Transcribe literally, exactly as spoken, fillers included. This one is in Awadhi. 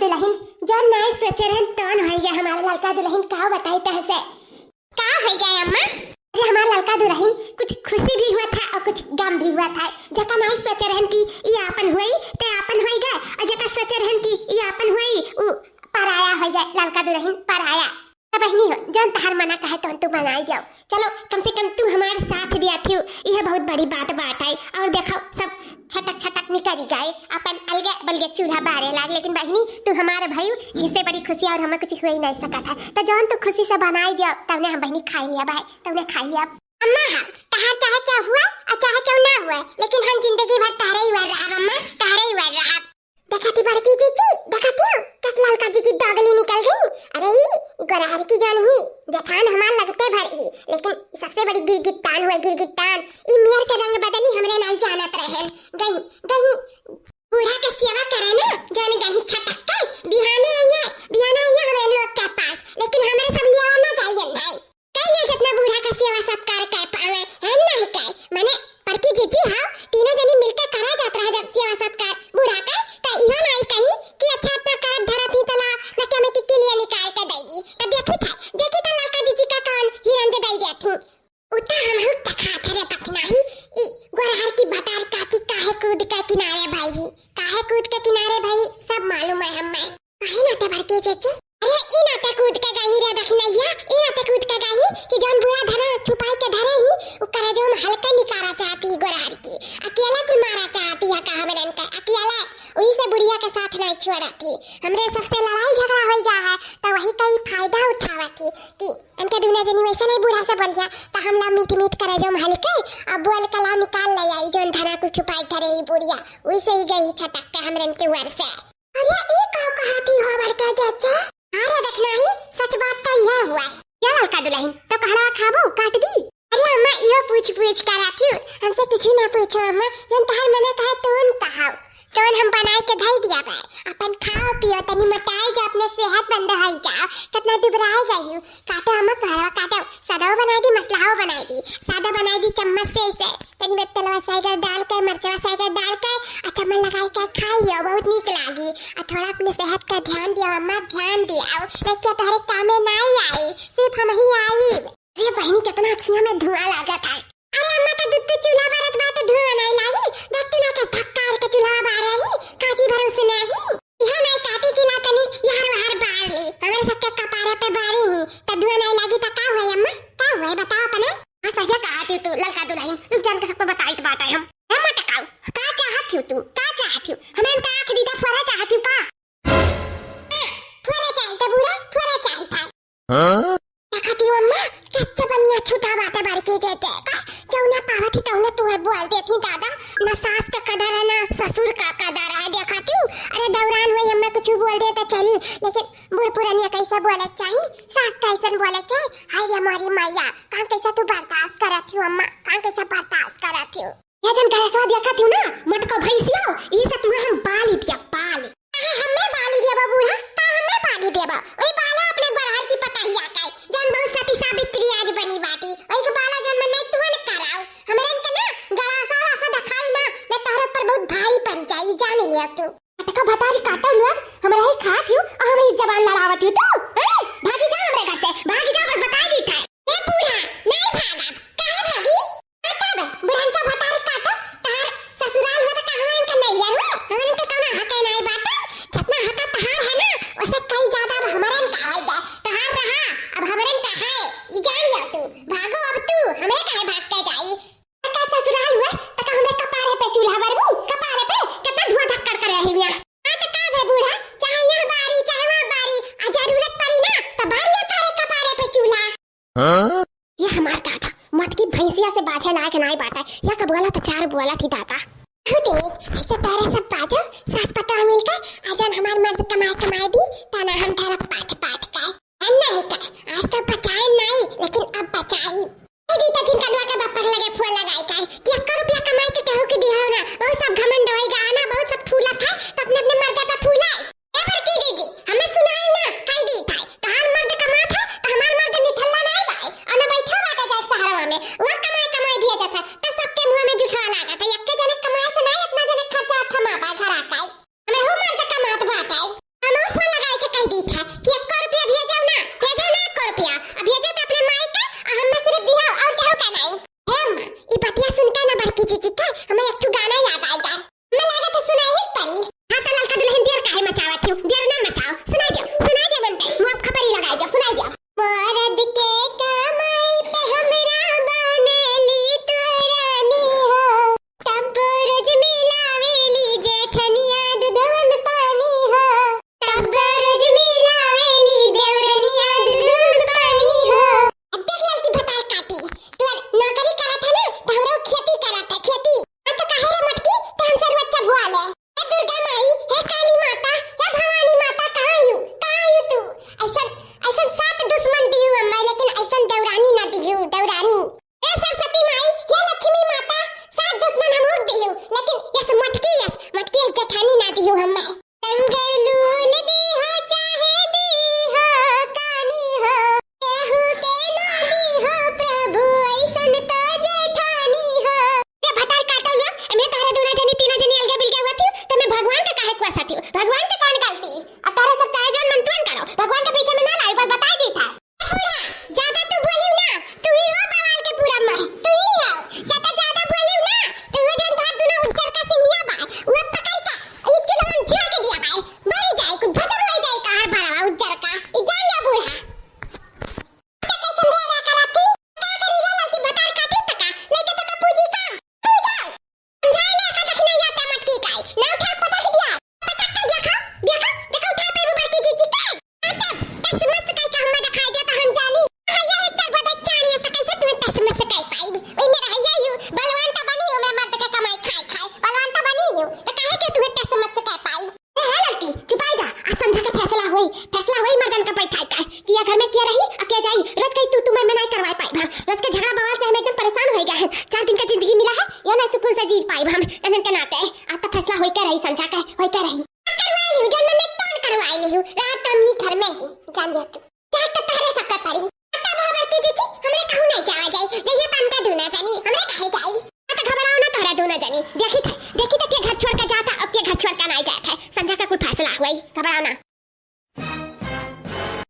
दुलहिन, जौन नाई सोचे रहन तौन होइ गया हमार ललका दुलहिन, का बताई तहसे। का होइ गया अम्मा? अरे हमार ललका दुलहिन, कुछ खुशी भी हुआ था और कुछ गम भी हुआ था। जका नाई सोचे रहन कि ई आपन हुई, ते आपन होइ गए, और जका सोचे रहन कि ई आपन हुई, उ पराया होइ गए, ललका दुलहिन पराया। त बहिनी हो, जौन तहार मना कहे तौन तू बनाई दियो। चलो, कम से कम तू हमार साथ दिया थी, इहे बहुत बड़ी बात बात है। और देखो, सब छटक छटक निकरी गए, अपन अलगे बलगे चूल्हा बारे लाग, लेकिन बहिनी तू हमार भई, इससे बड़ी खुशी और हमें कुछ हो ही नहीं सकत है। त जौन तू खुशी से बनाई दियो, तौने हम बहिनी खाई लिया भाई, तौने खाई लिया। अम्मा हाँ, तहार चाहे क्या हुआ और चाहे क्यों ना हुआ, लेकिन हम जिंदगी भर तहरे ही वर रहब अम्मा, तहरे ही वर रहब। देखा थी बड़की जीजी, देखा थी, कस ललका जीजी दोगली निकल गई। अरे ई, ई गोरहर की जान ही, जेठान हमार लगते भर ही, लेकिन सबसे बड़ी गिरगिट्टान हुआ, गिरगिट्टान। ई मेर के रंग बदली, हमरे नाई जानत रहन। गई, गई, बूढ़ा के सेवा करे ना, जाने गई छटक के, बिहाने आइए, बिहाने आइए हमरे लोग के पास, लेकिन हमरे सब लियावा ना जाइए नाई। कई ले जितना बूढ़ा का सेवा सत्कार कर पावे, हम नहीं कर। माने, बड़की जीजी हाव, तीनों जनी मिलके करा जात रहा जब सेवा सत्कार बूढ़ा का, त इहो नहीं कही कि अच्छा इतना करत धरत ही तला, न के हमें किक्की लिए निकाल के दे दी। त देखी था, देखी था ललका जीजी का कौन हिरन जे दे दिया थी। उता हम हूँ तखा थे रे तखना ही, ई गोरहर की भतार काकी काहे कूद के किनारे भाई ही, काहे कूद के किनारे भाई, सब मालूम है हमें। काहे नाते बड़के चाची? अरे, ई नाते कूद के गई रे दखिनैया, ई नाते कूद के गई कि जौन बूढ़ा धना छुपाई के धरे ही, उ करजो में हल्का निकारा चाहती ही गोरहर की। अकेला कुल मारा चाहती है का हमरन का, अकेला। वही से बुढ़िया के साथ नहीं छोड़ती। हमरे सबसे लड़ाई झगड़ा होई गा है, त वही का ई फायदा उठावत ही कि इनके दुनिया जनी वैसे नहीं बूढ़ा से बढ़िया, त हम ला मीठ मीठ करजो में हल्के, अब बोल के ला निकाल ले आई, जौन धना कुल छुपाई धरे ही बुढ़िया, वही से ही गई छटक के हमरन के वर से। अरे, ई का कहती हो बड़का चाचा? अरे, देखना ही, सच बात तो यह हुआ है। क्या ललका दुलहिन, तो कहड़वा खाबो, काट दी? अरे अम्मा, यो पूछ पूछ कर आती हो, हमसे कुछ ना पूछो अम्मा, जौन तहार मना कहा, तौन कहाओ, तौन हम बनाए के धई दिया बा। अपन खाओ पियो, तनी मोटाई जा, अपने सेहत बंद होई जाओ, कितना दुबराए गई हो। काटो अम्मा, कहड़वा काटो, सादा बनाई दी, मसला हो बनाई दी, सादा बनाई दी चम्मच से इसे। तनी में तेलवा साइगर डाल के, मरचवा साइगर डाल के, आ चम्मच लगाई के खाई लियो, बहुत नीक लागी। आ थोड़ा अपने सेहत का ध्यान दियो अम्मा, ध्यान दियो। लइका तोहरे कामे नाई आई, सिर्फ हम ही आई। अरे बहिनी, कितना अखियां में धुआं लागत है। अरे अम्मा, तो दुत्तू चूल्हा बरत बा, तो धुआं नाई लागी। देखती ना के धक्का के चूल्हा बारे ही, काची भरोसे नहीं। इहा नाई काटी की ला तनी, यहर वहर बार ली। हमरे सबके कपारे पे बारी ही, तो धुआं नाई लागी, तो का हुआ अम्मा? का हुआ, बताओ अपने। हाँ, सही कहा थी तू, ललका दुलहिन, रुक जान के सबको बताई तो बात है हम। ए मटकाऊ, का चाहत थी तू? का चाहत थी? हमरे का आँख दीदा फोरा चाहत थी का? हाँ, फोरा चाही था बूढ़ा, फोरा चाही था। हाँ? देखा थी अम्मा, कैसे बनिया छूटा बाटे बड़की जे जे का, जौना पावत ही तौना तू बोल देती दादा, ना सास का कदर है, ना ससुर का कदर है, देखा थी। अरे दौरान हुई अम्मा कुछ बोल दे तो चली, लेकिन बूढ़ पुरानिया कैसे बोले के चाही, सास कैसन बोले के चाही, हाय रे मोरी मैया, काम कैसा तू बर्दाश्त करत हो अम्मा, काम कैसा बर्दाश्त करत हो। ये जन गैसवा देखत हो ना, मटको भैंसियो, ई से तुम्हें हम बाली दिया, बाली। काहे हमें बाली देबा बूढ़ा, का हमें बाली देबा? ओई बाला अपने गोरहर की पतरिया का, जन बहुत सती सावित्री आज बनी बाटी, ओई के बाला जन में नहीं तुहन कराओ, हमरे इनके ना गलासा रासा दिखाई ना, मैं तोहरे ऊपर बहुत भारी पड़ जाई, जान लिया तू। अटका भतारी काटो लोग, हमरा ही खात हूँ और हमरा ही जबान लड़ावत हूँ तू। ए, भागी जा हमरे घर से, भागी जा, बस बताई दी था। ए बूढ़ा, नहीं भागब, काहे भागी? आता बे, बुढ़नचा भतारी काटो, तार ससुराल हुआ तो कहवा इनका नैया हुआ, हमन इनका कौनो हक है नहीं बाटे, जितना हक तहार है ना, उससे कई ज्यादा अब हमरे इनका है गए, तहार रहा, अब हमरे इनका है, ई जान लिया तू, भागो अब तू, हमरे काहे भाग के जाई। तका ससुराल हुए, तका हमरे कपारे पे चूल्हा बरबू, कपारे पे, कितना धुआं धक्कड़ करे है यहाँ। हाँ, तो का बे बूढ़ा, चाहे यहाँ बारी, चाहे वहाँ बारी, आ जरूरत पड़ी ना, तो बारी है थारे कपारे पे चूल्हा। हाँ? ये हमार दादा, मोटकी भैंसिया से बाझे लायक नाई बाटा, या का बोला तो चार बोला थी दादा। बहुत नीक, ऐसे तारे सब बाजो, सास पतोह मिलके, आ जान हमार मर्द कमाए कमाए दी, ताना हम धरब पाट पाट के। हम नहीं का, आज तो बचाए नहीं, लेकिन अब बचाई। ए दी तो जिनका लोग के बापक लगे फोन लगाई का, कि एक्का रुपया कमाई के केहू के दिहो ना, बहुत सब घमंड होई गा ना, बहुत सब फूलत है, तो अपने अपने मर्दे पे फूलाए। ए बड़की जीजी, हमें सुनाई ना, कह दी था, तहार मर्द कमात है, तो हमार मर्द निठल्ला नहीं बाए, और न बैठा बाटे जाए शहरवा में, वहाँ कमाए कमाए दिया जाता है, तो सबके मुँह में जुठवा लागत है, एक्के जने कमाए से नहीं, इतना जने खर्चा थमा बाए घर आता है। हमें हो मर्द कमात बाटे। हम हो फैसला होई, फैसला होई मर्दन का बैठाई का कि या घर में के रही और के जाई। रोज कही तू तू मैं मैं नहीं करवाई पाई हम। रोज के झगड़ा बवाल से हम एकदम परेशान हो गए हैं। चार दिन का जिंदगी मिला है, यो ना सुकून से जी पाई हम ननन के नाते। आज तो फैसला होई के रही, संझा के होई के रही। करवाई लिहू, जन्म में तोड़ करवाई लिहू। रात हम ही घर में ही, जान लिया तू। चाहे तो तहरे सबका पड़ी। तब हो बड़की जीजी, हमरे कहूँ नहीं जावा जाई। जइहे तो हमका दूना जानी, हमरे काहे जाई? आ तो घबराओ ना तोहरा दूना जानी। देखी थे, देखी तो के घर छोड़ के जाता, अब के घर छोड़ के नहीं जाता है। संझा का कुल फैसला हुई, घबराओ ना।